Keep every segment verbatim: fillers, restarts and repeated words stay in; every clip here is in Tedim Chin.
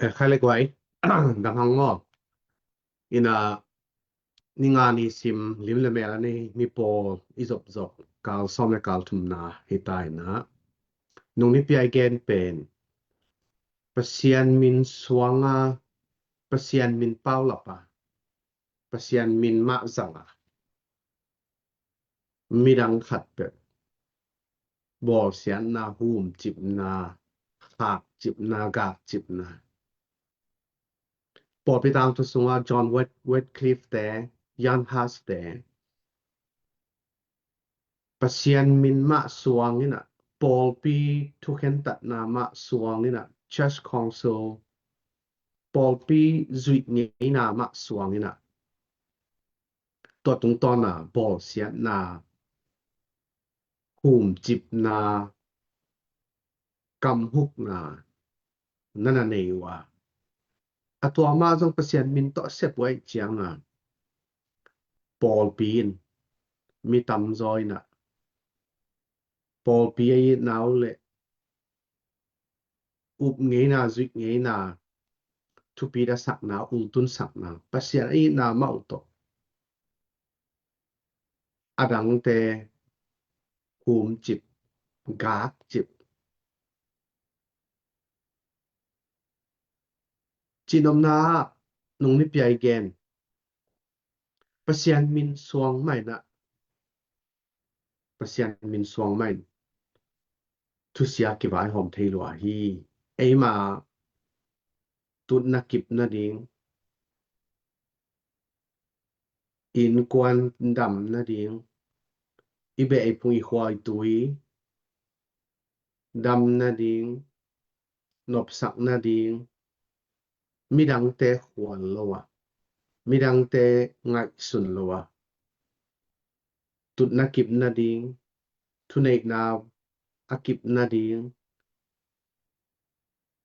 Eh, khai le guai, dang hang maw. Ina, ni nga ni sim lim le mel a nei mi pawl i zopzop kal sawm le kal thumna hi ta ina. Nung nipi a i gen pen Pasian min suanga, Pasian min paulapa, Pasian min mah zanga midang khat peuh bawlsiatna, humcipna, khakcipna, gakcipna. Pawlpi tangthu sunga John Wycliffe te, Jan Hus te, Pasian min mah suang ina, pawlpi thukhentatna mah suang ina, Church Council, pawlpi zuih ngeina mah suang ina, tua tungtawna bawlsiatna, humcipna, kamhukna nana nei uh a, a tua mah zong Pasian min tawh sep uh aih cianga pawlpi in mi tamzaw ina, pawlpi a itna uh le up ngeina, zuih ngeina, thupi dasakna, ultunsakna, Pasian a itna mah uh tawh a dangte humcip, gakcip. Cinomna ah nung nipi a i gen Pasian min suang mah ina, Pasian min suang mah in thusia kivaihawm thei lua hi. Eima tutna kip nading, innkuan dam nading, i beh i phung i khua i tui dam nading, nopsak nading, midangte khual lo a, midangte ngaihsun lo a, tutna kip nading, thuneihna a kip nading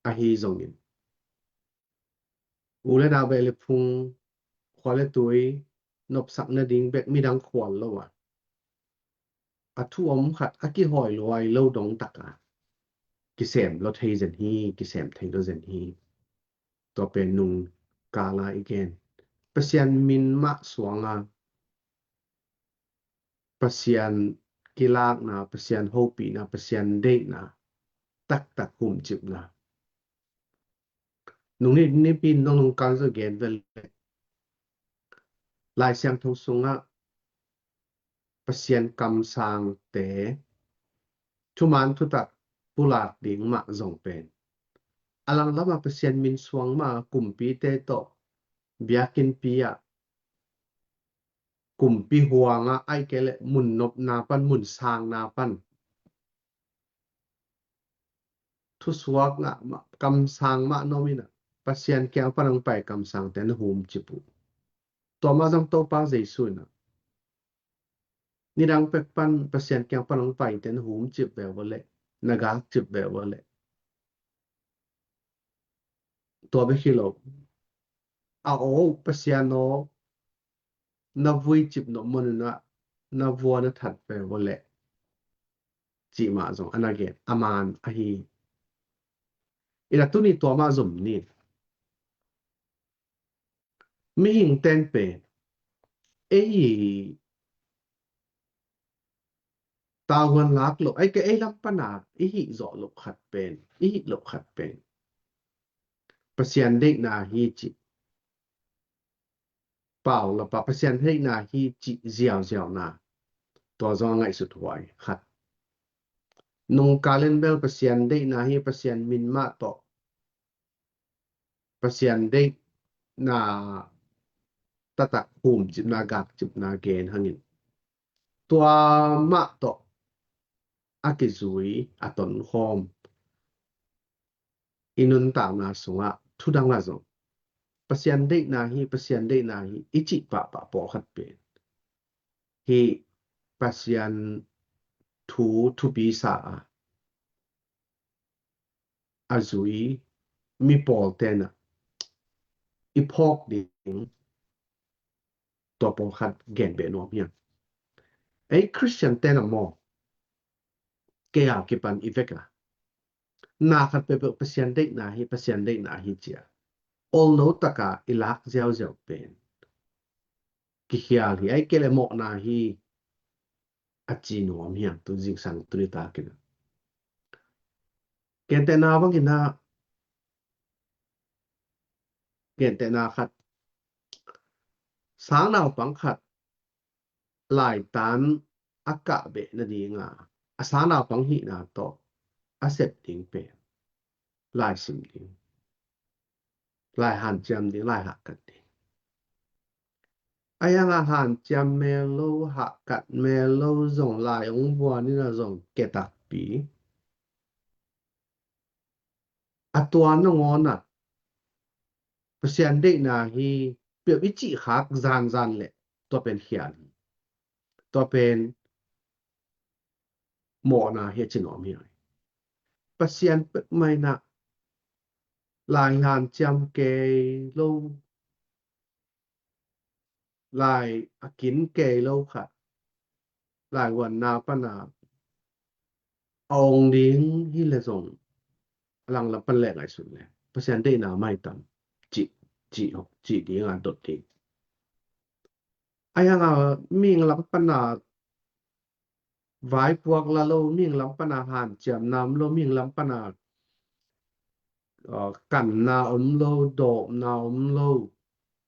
ahi zongin, u le nau, beh le phung, khua le tui nopsak nading bek midang khual lo a, a thu om khat a kihawi luai lo dong taka kisem lo thei zen hi, kisem thei lo zen hi. Tua pen nung kala i gen Pasian min mah suanga Pasian kilakna, Pasian hopihna, Pasian deihna taktak humcipna. Nung ni, nipi in nong nung kal zo gen vel le Lai Siangtho sungah Pasian kamsangte thuman thutak pulak ding mah zong pen a langlama Pasian min suang mah kumpite tawh biakinnpi ah, kumpi huangah, aih kei le mun nopna pan, mun sangna pan thusuak ngah mah, kamsang mah na om ina, Pasian kiang pan hong pai kamsangte na humcip uh. Tua mah zong Topa Jesu ina nidang pek pan Pasian kiang pan hong paite na humcip ve uh le, na gakcip ve uh le. Tua bek hi lo, a aw uh Pasian aw, na vuicip nop manunah na vua na that ve uh le, cih mah zong a na gen a man ahi. Ina tuni tua mah zom ni. Mihing ten pen ei tavuan lak loh, ei ka ei lam pana i hih zawh loh khat pen, i hih loh khat pen Pasian deihna hi cih, pau lapa Pasian deihna hi cih ziauziauna, tua zong a ngaihsut huai khat. Nungkal in bel Pasian deihna hi, Pasian min mah tawh Pasian deihna taktak humcipna, gakcipna gen hangin tua mah tawh a kizui, a tonkhawm i nuntakna sungah thudang ah zong Pasian deihna hi, Pasian deihna hi i cih pahpah pawlkhat pen hih Pasian thu thupi sa a, a zui mi pawl tenah i phawk ding tua pawlkhat gen beh nuam hiam? Ei Khristian tenah maw, kei a kipan i vek a, na khat peuhpeuh Pasian deihna hi, Pasian deihna hi ci-a olno taka i lak ziauziau pen kikhial hi, ahih kei leh mawhna hi a ci nuam hi hang, tu zingsang tuni takin. Gentehna bangin ah, gentehna khat, sang naupang khat laitan a kah beh nadinga, a sang naupang hihna tawh a sep ding pen laisim ding, lai hanciam ding, lai hahkat ding. Ahi hangah hanciam mel lo, hahkat mel lo zong lai hong vuan in ah zong ke takpi. A tua nangawn ah Pasian deihna hi peuh i cih khak zanzan leh tua pen khial hi. Tua pen mawhna hi a ci nuam hi. Pasian peuhmah in ah lai hanciam kei lo, lai a kin kei lo khat, lai huanna pana a ong ding hi leh zong a langlam pan leh ngaihsun leh Pasian deihna mah hi tam cih, cih, cih dinga dot ding. Ahi hangah mihing lam pana vaipuak la lo, mihing lam pana hanciamna om lo, mihing lam pana, uh, kanna om lo, dawpna om lo,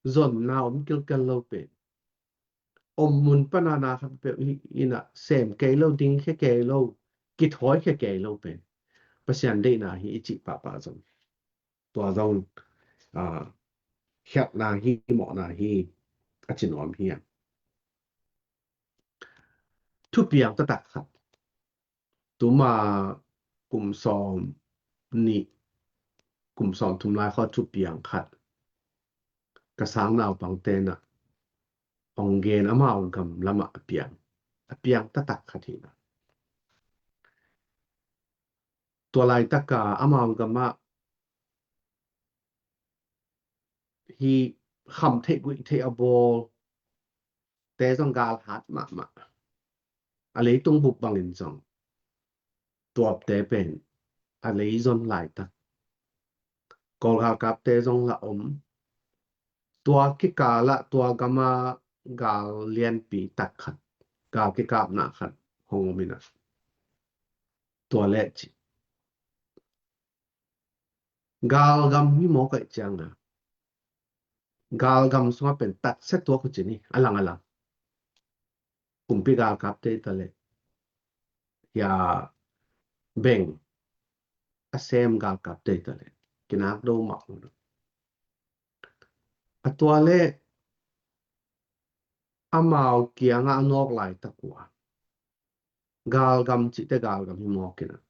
zonna om kilkel lo pen, om mun pana na khat peuh hi in ah sem kei lo, dingkhia kei lo, kithawikhia kei lo pen Pasian deihna hi i cih pahpah zong, tua zong, ah, khialhna hi, mawhna hi a ci nuam hi. Thupiang taktak khat. Tuma kum sawm nih, kum sawm thum lai khaw thupiang khat ka sang naupangte in ah hong gen, amau gam lamah a piang, a piang taktak khat hi in ah. Tua laitaka amau gamah hi kham theih guih theih a bawlte zong gal hat mahmah. A leitung bup bangin zong tuapte pen a lei zon laitak. Kawl galkapte zong la om. Tua kikalah tua gama gal lianpi tak khat, gal kikapna khat hong om in ah, tua leh ci, galgam hi mawk ahih cianga, galgam sungah pen taksia tuak uh ci ni, a lang a lang. Kumpi galkapte hi ta leh, hia beng a sem galkapte hi ta leh, kinak do mah uh. A tua leh amau kiangah a nawk laitak uh a, galgam cihte galgam hi mawk in ah,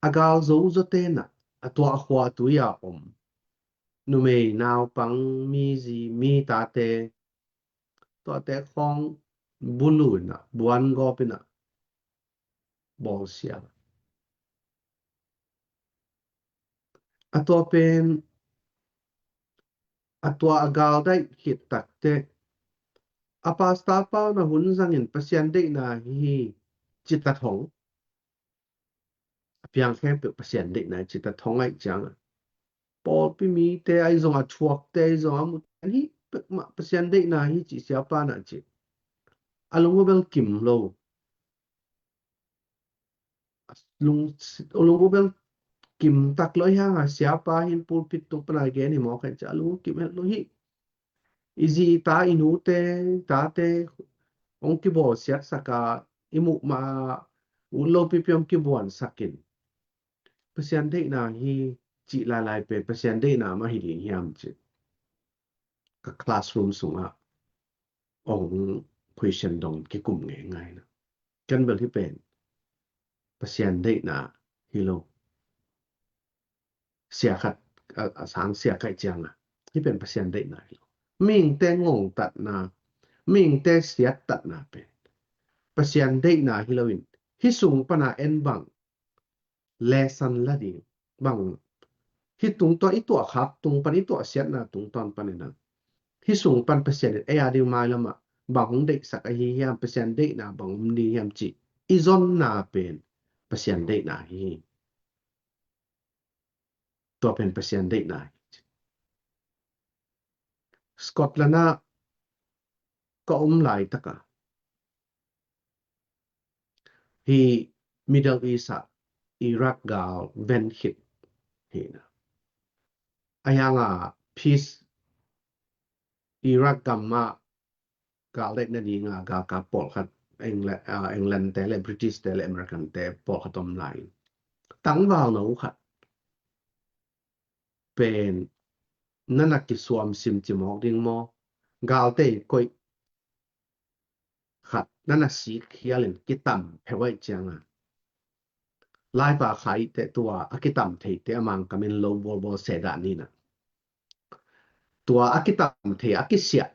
a gal zo zawte in ah, a tua a khua a tui a om numei, naupang, mi zi, mi tate, tuate khawng bulu in ah, buan gawp in ah bawlsia. A tua pen, a tua a gal daih khit takteh, a pastor pa un ah hun zangin Pasian deihna hi ci ta thong. A piang khempeuh Pasian deihna hi ci ta thong ahih ciangah, pawlpi mite ahi zong, a thuakte ahi zong, a mute ahi peuhmah Pasian deihna hi ci siapa in ah ci, a lung uh bel kim lo. A lung, a lung uh bel kim tak lo hi hang a, siapa hin pulpit tung pana gen hi mawk hen ci, a lung uh kim het lo hi. I zi i ta, i nute, i tate hong kibawlsiatsak a, i muh ma ut lopipi hong kibuansak in, Pasian deihna hi cih lailai pen Pasian deihna mah hi ding hiam ci, ka classroom sungah hong question dong kikum ngeingai na. Ken bel hih pen Pasian deihna hi lo. Sia khat, a, a sang sia khat ciangah, hih pen Pasian deihna hi lo. Mihingte ngongtatna, mihingte siattatna pen Pasian deihna hi loin, hih sung pana en bang lesson la ding, bang hih tungtawn i tuahkhak tung pan, i tuahsiatna tungtawn panin ah, hih sung pan Pasian in ei a ding mailamah bang hong deihsak ahi hiam, Pasian deihna bang om ding hiam cih i zonna pen Pasian deihna hi. Tua pen Pasian deihna hi. Scotland ah ka om laitak a, hi Middle East ah Iraq gal ven khit hi na. A hiang a peace Iraq gam ah gal deih nading a galkap pawlkhat England, ah, England te le British te le American te pawlkhat om lai. Tangval no khat pen nana kisuam sim cimawk ding maw? Galte koih khat nana sik khialin kitam pheuh aih cianga, laipa khaite tua a kitam theite a mangkamin lo bawlbawl sedah nina. Tua a kitam thei a kisiah,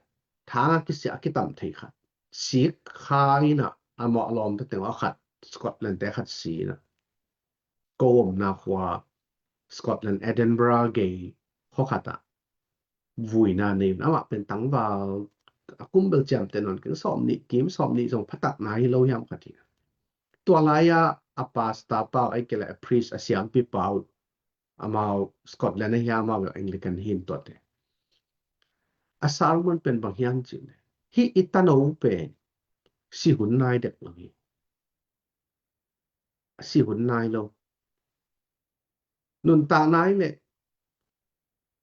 thang a kisiah a kitam thei khat sik kha ina, a mawh lawm te teng a khat Scotland te khat si ina. Ko omna khua Scotland Edinburgh gei khuakhat ah vuina nei un. Amah pen tangval a kum bel ciamteh nawn keng, sawm nih kim sawm nih zong phatakna hi lo hiam khat hi. Tua lai-ah a pastor pau ai kei le a priest a siampi pau, amau Scotland a hiam, amau Anglican hi in tuate. A sermon pen bang hiam cih le, hi i tano pen si hun nai dek lo hi. A si hun nai lo. Nuntak nai le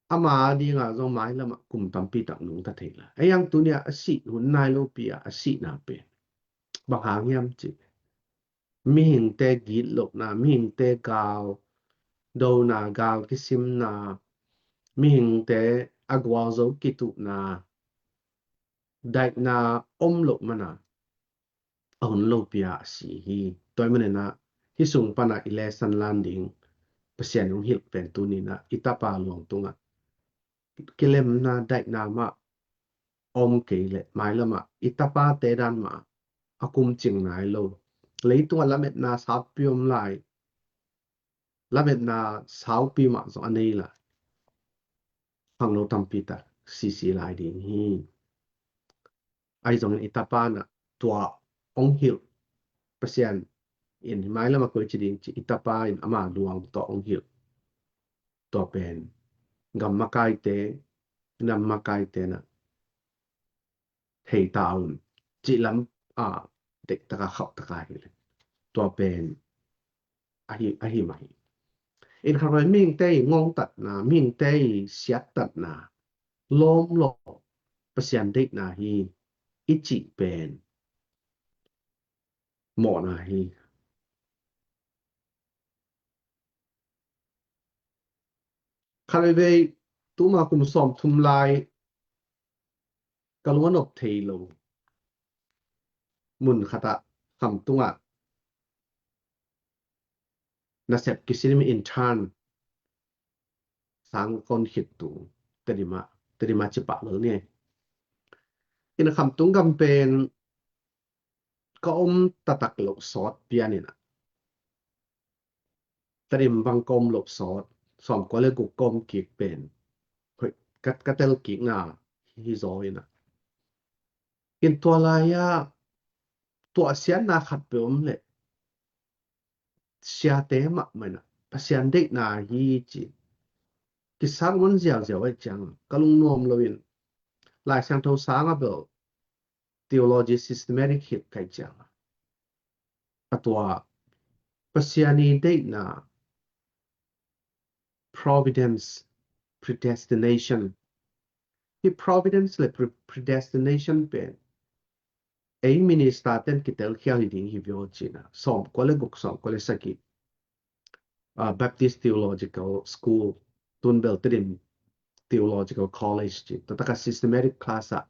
ama dinga zong mailamah kum tampi tak nungta thei la. A hiang tunia a si hun nai lo pi a, a sihna pen bang hang hiam cih, mihingte gitlohna, mihingte gal dona, gal kisimna, mihingte a gualzo kituhna, daihna om loh mana a hun lopi a si hi. Tua ahih manin ah hih sung pana i lesson lan ding Pasian hong hilh pen tuni-in ah i tapa luang tungah kilemna daihna mah om kei leh mailamah i tapate dan mah a kum cing nai lo. Leitungah lametna saupi om lai, lametna saupi mah zong a nei la, khangno tampi tak sisi lai ding hi. Ahi zongin i tapa in ah tua hong hilh, Pasian in hi mailamah koi ci ding ci, i tapa in ama luang tua hong hilh. Tua pen gam makaite, nam makaite in ah thei ta un cih lam a, deihtaka khauhtaka hi le. Tua pen ahi, ahi mah hi. In khat vai mihingte i ngongtatna, mihingte i siattatna lawm lawh Pasian deihna hi i cih pen mawhna hi. Khat veivei tuma kum sawmthum lai ka lung a nop thei lo mun khatah khamtungah nasep kisimin intern sang kon khit tu Tedim ah, Tedim ah cipah lo ni. In khamtung gam pen ka om taktak loh sawt pian in ah Tedim bang ka om loh sawt, sawmkua le guk ka om kik pen hoih ka, ka tel kikna hi zaw in ah. In tua lai-ah tuahsiatna khat peuh om leh siate mahmah in ah Pasian deihna hi ci kisak man ziauziau ahi ciang ka lungnuam loin Lai Siangtho sang a bel theology systematic hilh ka hih ciang a tua Pasian i deihna, providence, predestination. Hi providence le pre-, predestination pen ei minister ten kitelkhial hi ding hi vio cina. Sawmkua le guk, sawmkua le sagih, ah, Baptist Theological School, tun bel Tedim Theological College ci, tua taka systematic class ah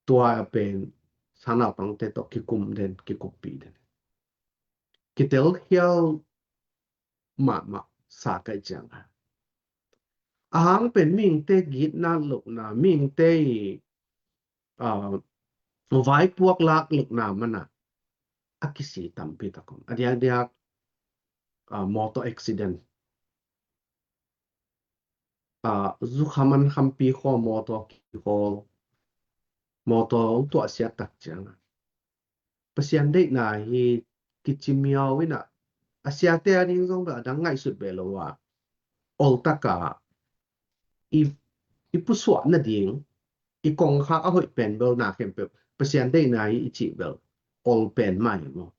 tua pen sangnaupangte tawh kikum den, kikuppih den. Kitelkhial mahmah sa ka hih ciang a, a hang pen mihingte gitna lohna, mihingte i, ah, vaipuak lak lohna mana a kisi tampi tak om. A diakdiak, ah, motor accident, ah, zukham an khampi khaw motor kihawl, motor hong tuahsiat tak ciang a, Pasian deihna hi kicimiau in ah, a siate a ding zong bel a dang ngaihsut beh lo a, oltaka i, i pusuah nading, i kongkhak a hoih pen bel na khempeuh Pasian deihna hi i cih bel ol pen mah hi maw?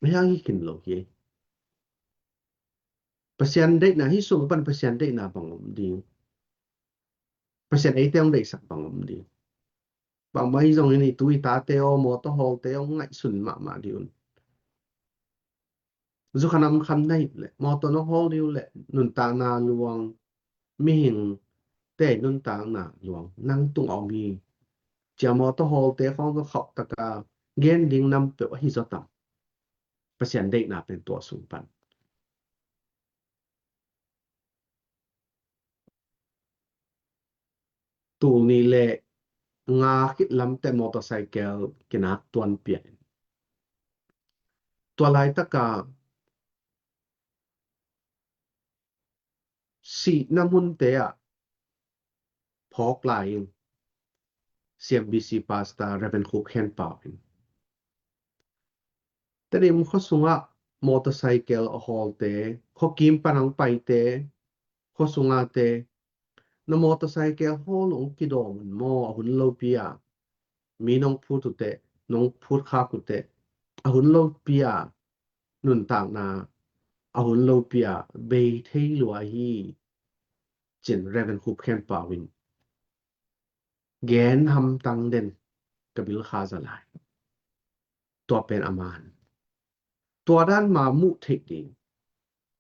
Hiang hi khin lo hi. Pasian deihna hi sung pan Pasian deihna bang om ding? Pasian eite hong deihsak bang om ding? Bangmah hi zongin i tu i tate aw, mawtaw hawlte hong ngaihsun mahmah dih un. Zukhanam kham na hih leh mawtaw na hawl dih uh leh nuntakna luang, mihingte nuntakna luang nang tung a om hi. Cia mawtaw hawlte khawng zong khauh taka gen ding nam peuh ahi zaw tam. Pasian deihna pen tua sung pan. Tul nih le nga khit lamte motorcycle kinak tuan piah in, tua laitaka sihna munte ah phawk lai in, C M B C pastor Reverend Khup Khen Pau in, Tedim khua sungah motorcycle a hawlte, khua kim pan hong paite, khua sungate, na motorcycle hawl uh hong kidawm un maw, a hun lopi ah mi nong phut uh teh, nong phut khak uh teh, a hun lopi ah nuntakna, a hun lopi ah bei thei lua hi, ci-in Reverend Khup Khen Pau in gen hamtang den ka bil kha za lai. Tua pen a man. Tua dan ma muh theih ding,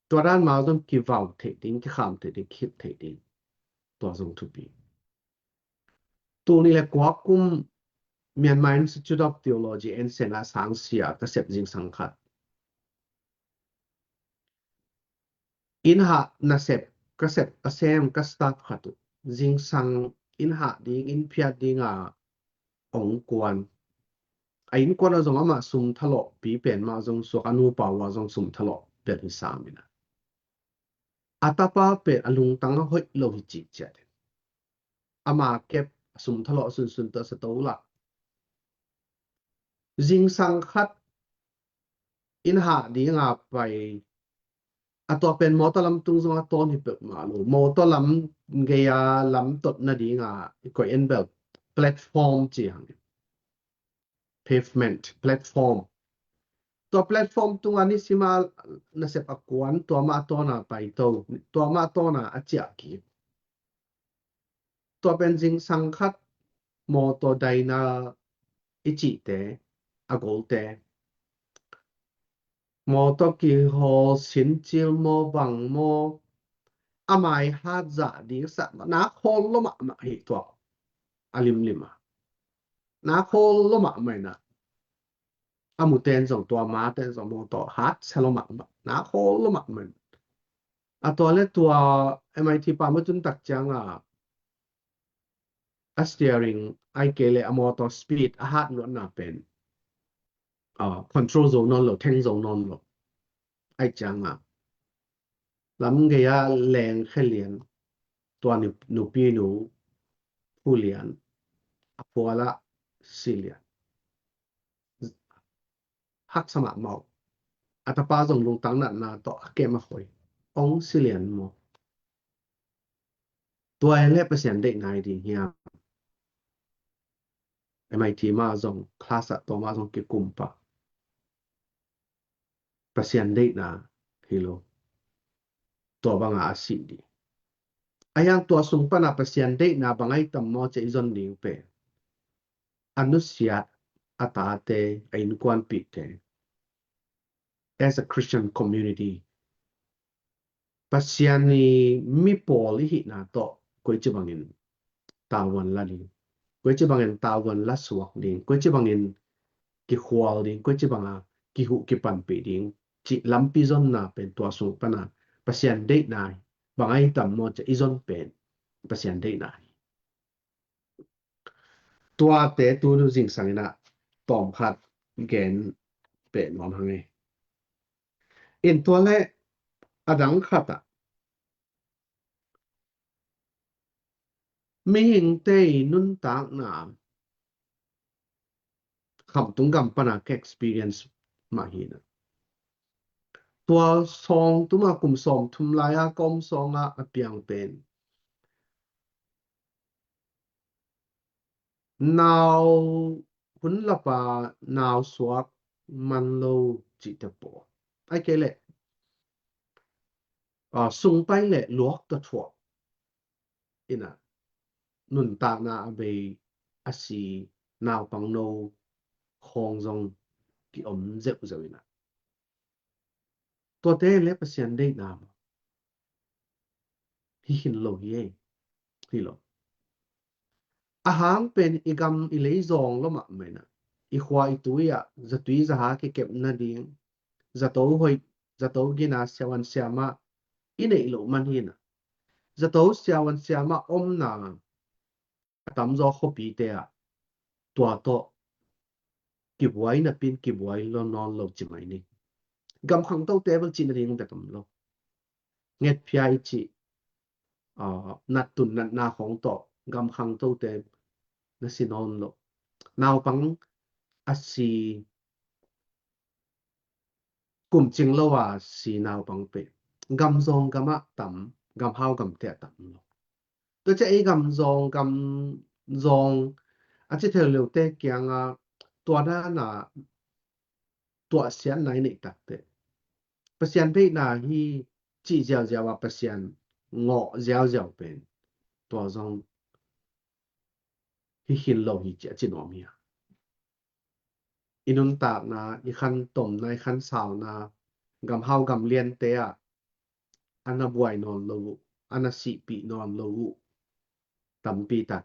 tua dan ma zong kivau theih ding, kikham theih ding, khilh theih ding, tua zong thupi. Tul nih le kua kum Myanmar Institute of Theology Ensen ah sangsia ka sep zingsang khat. Inn hah nasep ka sep, a sem ka staff khat uh zingsang inn hah ding, inn phiat ding a ong kuan. A innkuan ah zong amah sum thalawh pi pen mah zong suak, a nupa uh ah zong sum thalawh bel hi sam in a, a tapa pen a lungtang a hoih lo hi cih ciat in, ama kep a sum thalawh sunsun tawh a sa to lah. Zingsang khat inn hah ding a pai, a tua pen mawtaw lam tung zong a tawn hi peuhmah lo. Mawtaw lam gei a lam tot nading a i koih en bel platform ci hang. Pavement, platform. Tua platform tung a nisim a nasep a kuan, tua mah a tawn a pai to, tua mah a tawn a a ciah kik. Tua pen zingsang khat mawtaw daina i cihte, a golte, mawtaw kihawl sincil maw bang maw, a mai hat zah ding sa, nak hawl lo mahmah hi tua, a limlim a. Nak hawl lo mahmah in a, a muten zong, tua maten zong mawtaw hat sa lo mahmah, nak hawl lo mahmah in. A tua le tua M I T pa ma tun tak ciang a, a steering ai kei le a mawtaw speed a hat luatna pen, ah, control zo nawn lo, theng zo nawn lo. Ai ciang a lam gei a leng khe lian, tua nu, nupi nu phu lian, a phual ah si lian. Haksa mahmah uh. A tapa zong lungtang natna tawh a kem a khoi, ong si lian maw. Tua hi leh Pasian deihna hi ding hiam? M I T mah zong, class ah tua mah zong kikum pah. Pasian deihna hi lo. Tua banga a sih ding. A hiang tua sung pana Pasian deihna bang ahi tam maw ci-a i zon ding pen, a nusiat a tate, a innkuanpihte, as a Christian community, Pasian i mi pawl i hihna tawh koici bangin tavuan la ding, koici bangin tavuan la suak ding, koici bangin kikhual ding, koici banga kihuh kipanpih ding cih lampi zonna pen tua sung pana Pasian deihna hi. Bang ahi tam maw ci-a i zon pen Pasian deihna hi. Tuate tunu zingsang in a tawmkhat gen peh nuam hang e. In tua le a dang khat ah mihingte i nuntakna khamtung gam pana ka experience mah hi na. Tua sawng tuma kum sawm thum lai-a ka om sawnga a piang pen nau, hun lapa nau suak man lo cihte pawl, ai kei leh, a, sung pai leh luak tawh thuak ina, nuntakna a bei a si naupang no khawng zong kiom zeuhzeuh ina, tuate le Pasian deihna hi khin lo hi ei. Hi lo. A hang pen i gam i lei zawng lo mahmah ina, i khua i tui ah zatui zaha kikep nading, zato hoih, zato gina siavuan siamah i neih loh man hi ina, zato siavuan siamah omna a tamzaw khuapite ah tua tawh kibuai napin kibuai lo nawn lo ci mai ni. Gam khangtote bel cih nading bek om lo. Ngetphia i cih, ah, nattun natna khawng tawh gam khangtote na si nawn lo. Naupang a si kum cing lo a si naupang pen gam zawng gamah tam, gam hau gamte ah tam lo. Tua ciah ei gam zawng, gam zawng a ci thei lote kiangah tua dana tuahsiatna i neih takteh Pasian deihna hi cih ziauziau a Pasian ngawh ziauziau pen tua zong hi khin lo hi ci a ci nuam hi a. I nuntakna, i khantomna, i khansauna, gam hau gam liante ah a na buai nawn lo uh, a na sihpih nawn lo uh tampi tak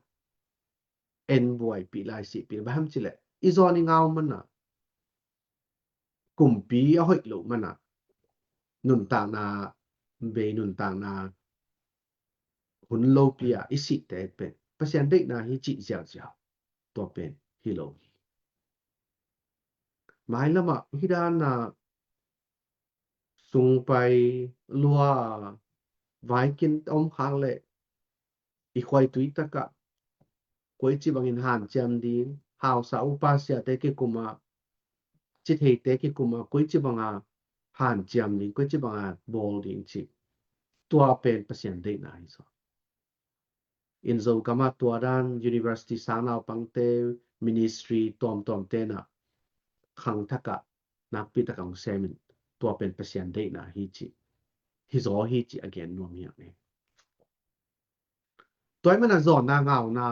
en buaipih lai, sihpih lai. Bang hang hiam cih leh i zawn i ngau mana, kumpi a hoih loh mana, nuntakna, bei nuntakna hun lopi a i sihte pen Pasian deihna hi cih ziauziau tua pen hi lo hi. Mailamah hih dana sung pai lua, vaikin om khak leh i khuaitui takah koici bangin hanciam ding, hausa upa siate kikuma, citheite kikuma koici banga hanciam ding, koici banga bawl ding cih, tua pen Pasian deihna hi zaw. In Zogam ah tua dan university sang naupangte, ministry tuamtuamte na khangthakah nakpi takah hong semin, tua pen Pasian deihna hi cih, hi zaw hi cih a gen nuam hi ang e. Tua ahih mana zawnna ngauna,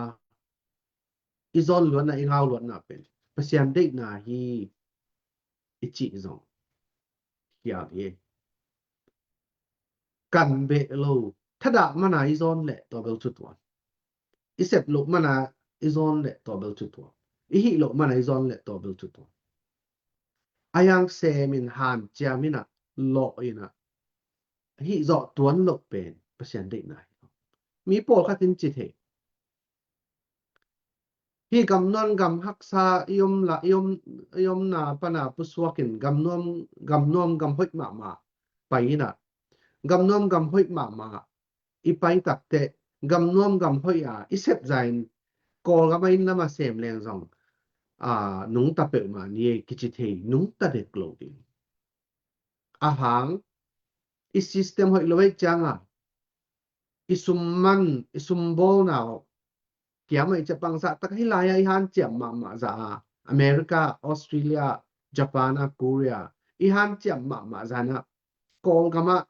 i zawn luatna, i ngau luatna pen Pasian deihna hi i cih zong hial hi. Kan beh lo, thadah mana i zawn leh tua bel cu tuan. I sep loh mana i zawn leh tua bel cu tuan. I hih loh mana i zawn leh tua bel cu tuan. A hiang semin hanciam ina, lawh ina, hih zawh tuan loh pen Pasian deihna hi. Mi pawlkhat in ci thei, hih gamnuam gam haksa i om la, i om, i omna pana pusuakin gamnuam, gamnuam gam hoih mahmah pai ina, gamnuam gam hoih mahmah i pai takteh, gamnuam gam hoih a i sep zain Kawlgam a inn lama sem leng zong, a, nungta peuhmah ni ei kici thei, nungta dek lo ding. A hang i system hoih lo ei cianga i sum man, i sum bawlna aw, kiamah i cia pangzah tak hi lai-a i hanciam mahmah zah a, America, Australia, Japan a, Korea, i hanciam mahmah zahna Kawlgamah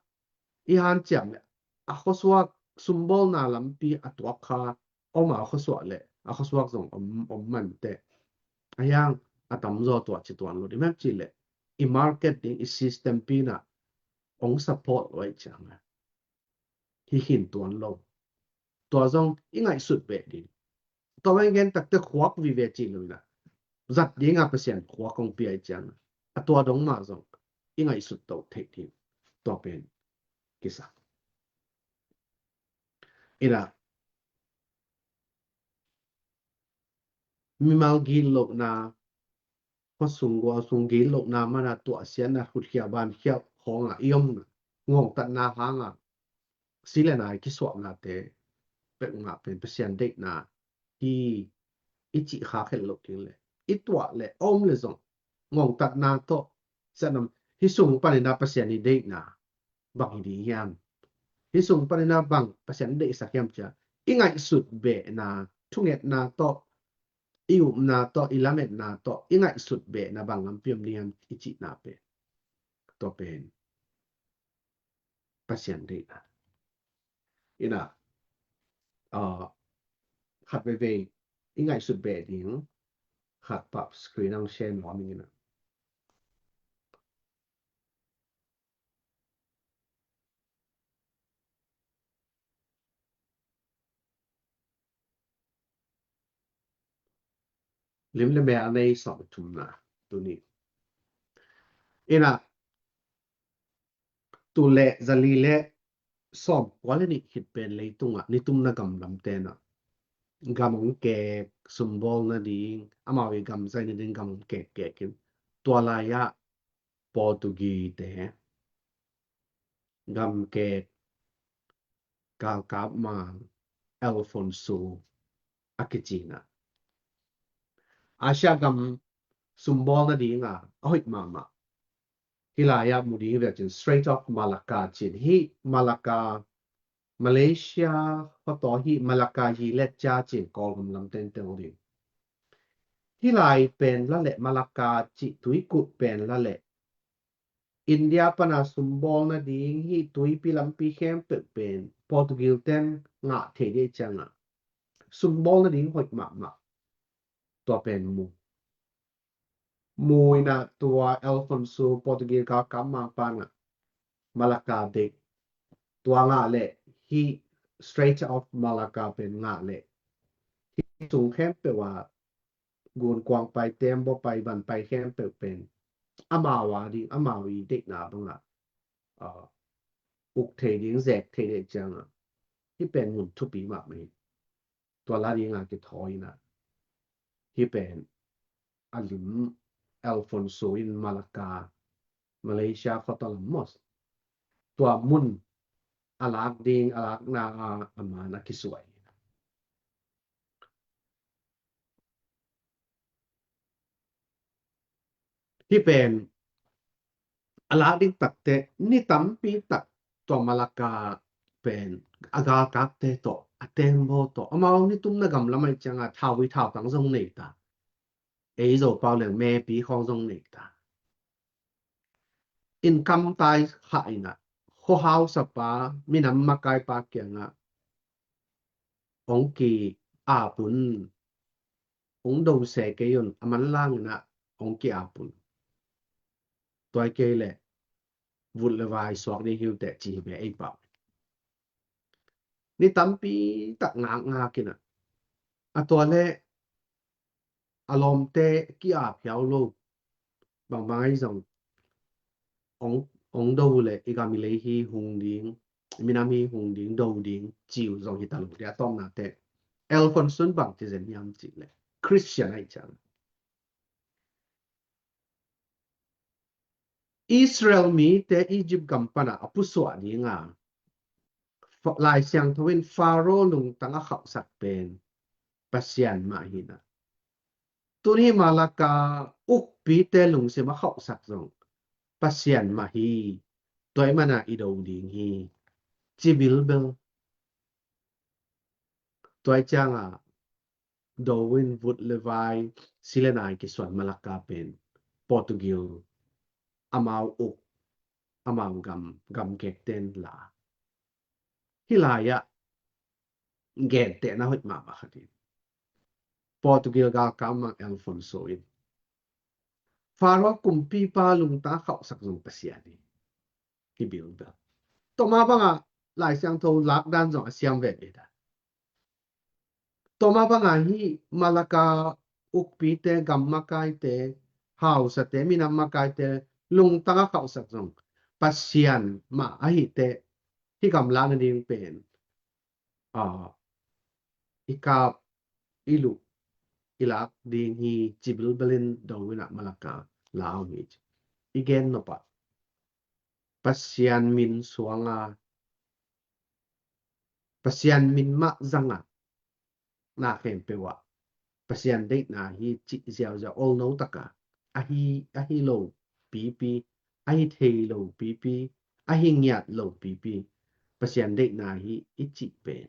i hanciam leh a khuasuak sumbawlna lampi a tuak kha om a, a khuasuak leh a khuasuak zong om, om manteh. A hiang a tamzaw tua ci tuan lo ding, bang hang hiam cih leh i market ding, i system pina hong support lo ahih cianga hi khin tuan lo. Tua zong i ngaihsut beh ding. Tua bang i gen takte khuak vive cih lo ina, zat dinga Pasian khuak hong pia ahih cianga a tua dong mah zong i ngaihsut to theih ding. Tua pen kisa ina, mimal gil lohna, khuasung gualsung gil lohna mana tuahsiatna, khutkhia bankhia khawngah i omna, ngongtatna hangah si le nai kisuahnate peuhmah pen Pasian deihna hi i cih khak het loh ding leh, i tuah leh a om leh zong ngongtatna tawh, siahnam, Hih sung panin a Pasian i deihna bang hi ding hiam? Hih sung panin a bang Pasian deihsak hiam ci-a i ngaihsut behna, thungetna tawh, i upna tawh, i lametna tawh i ngaihsut behna bang lampi om ding hiam i cihna pen, tua pen Pasian deihna. Ina, ah, khat veivei i ngaihsut beh ding khat pah screen ang share nuam ing ina. Lim le mel a nei sawm thumna tuni. Ina, tul le zali le sawm kua le nih khit pen leitungah nitumna gam lamte na gam hong kek, sumbawl nading, amau i gam zai nading gam hong kek kek in, tua lai-ah Portuguese te gam kek, galkap mang Alfonso a kici na, Asia gam sumbawl nading a a hoih mahmah. Hih lai-ah mu ding hi ve cin, Strait of Malacca cin. Hih Malacca, Malaysia khua tawh hih Malacca hi le cia cin, Kawlgam lam tengteng ding. Hih lai pen la le Malacca cih tuikut pen la le India pana sumbawl nading hih tuipi lampi khempeuh pen Portugal ten ngah thei dih ciangah sumbawl nading hoih mahmah. Tua pen mu. Mu ina tua Alfonso Portugal galkap mangpa na Malacca deih. Tua ngah le hih Strait of Malacca pen ngah le hih sung khempeuh a gunkuang pai, tembaw pai, van pai khempeuh pen amau a ding, amau i deihna bangah, ah, uk thei ding, zek thei dih ciangah hih pen mun thupi mahmah hi. Tua la dingah kithawi ina hih pen a lim Alfonso in Malacca, Malaysia khua tawh lam maw, tua mun a lak ding, a lakna a, a man a kisuai. Hih pen a lak ding takte ni tampi tak tua Malacca pen a galkapte tawh, a tembaw tawh, amau nitumna gam lam ahih ciangah thau i thautang zong nei ta. Ei Zopau leng mepi khawng zong nei ta. Innkamtai khah ina, khuahausapa, minam makaipa kiangah hong ki-ap un, hong dose kei un, a manlang ina hong ki-ap un. Tua hi kei leh vut le vai suak ding hi uh teh ci hi ve ei pau. Ni tampi tak ngakngak ina, a tua leh a lawmte ki-ap hiau lo, bangbang ahi zong hong, hong do leh i gam i lei hi hung ding, i minam hi hung ding, do ding ci uh zong hi ta lo. Tua tawmna teh Alfonso in bang ci zen hiam cih leh Christian ahih ciang Israel mite Egypt gam pana a pusuah dinga Fa-, Lai Siangtho in Pharaoh lungtang a khauhsak pen Pasian mah hi na. Tuni Malacca ukpite lungsim a khauhsak zong Pasian mah hi. Tua ahih mana i do ding hi, ci bilbel. Tua ahih cianga do in vut le vai, si le nai kisuan Malacca pen Portugal amau uk, amau gam, gam kekten la. Hih lai-ah gentehna hoih mahmah khat hi. Portugal galkap mang Alfonso in Pharaoh kumpipa lungtang a khauhsak zong Pasian hi. Hi bilbel. Tua mah banga Lai Siangtho lakdan zong a siam veve dan. Tua mah banga hih Malacca ukpite, gam makaite, hausate, minam makaite lungtang a khauhsak zong Pasian mah ahi teh, hih gam lakna ding pen, ah, i kap, i luh, i lak ding hi, ci bilbel in do in ah Malacca la uh hi. I gen nop ah Pasian min suanga, Pasian min mah zanga, na khempeuh ah Pasian deihna hi cih ziauziau olno taka, ahi, ahi lo pipi, ahi thei lo pipi, ahi ngiat lo pipi, Pasian deihna hi i cih pen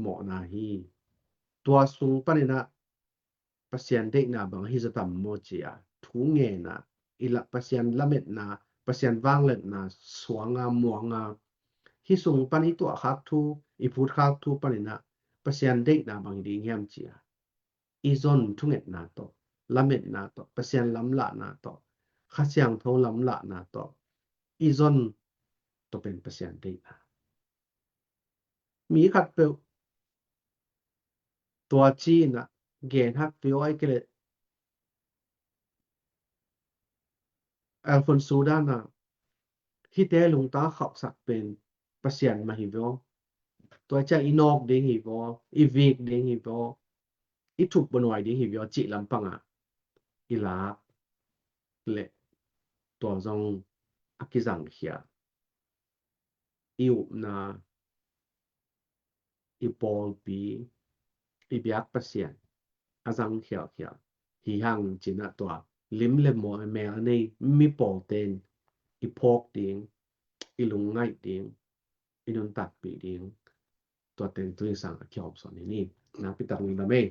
mawhna hi. Tua sung paninah Pasian deihna bang hi zaw tam maw cia thu ngenah, i la Pasian lametna, Pasian vangliatna suanga muanga, hi sung pan i tuahkhak thu, i phutkhak thu paninah Pasian deihna bang hi ding hiam cia, i zon thungetna tawh, lametna tawh, Pasian lamlahna tawh, Kha Siangtho lamlahna tawh i zon tawh pen Pasian deihna. Mi khatpeuh tua cinah gen hak peuh ai kele Alfonso dana hite lungta khauhsak pen Pasian mah hi vio. Tua cia i nawk ding hi vio, i vik ding hi vio, i thup banuai ding hi vio cih lampangah i lak le tua zong a kizangkhia. I upna, i pawlpi, i biak Pasian a zang khialkhial hi hang cinah tua lim le mel a nei mi pawlten i phawk ding, i lungngaih ding, i nuntakpih ding, tua teng tuisang a kihawmsawn hi ni. Nakpi tak lungdam ei.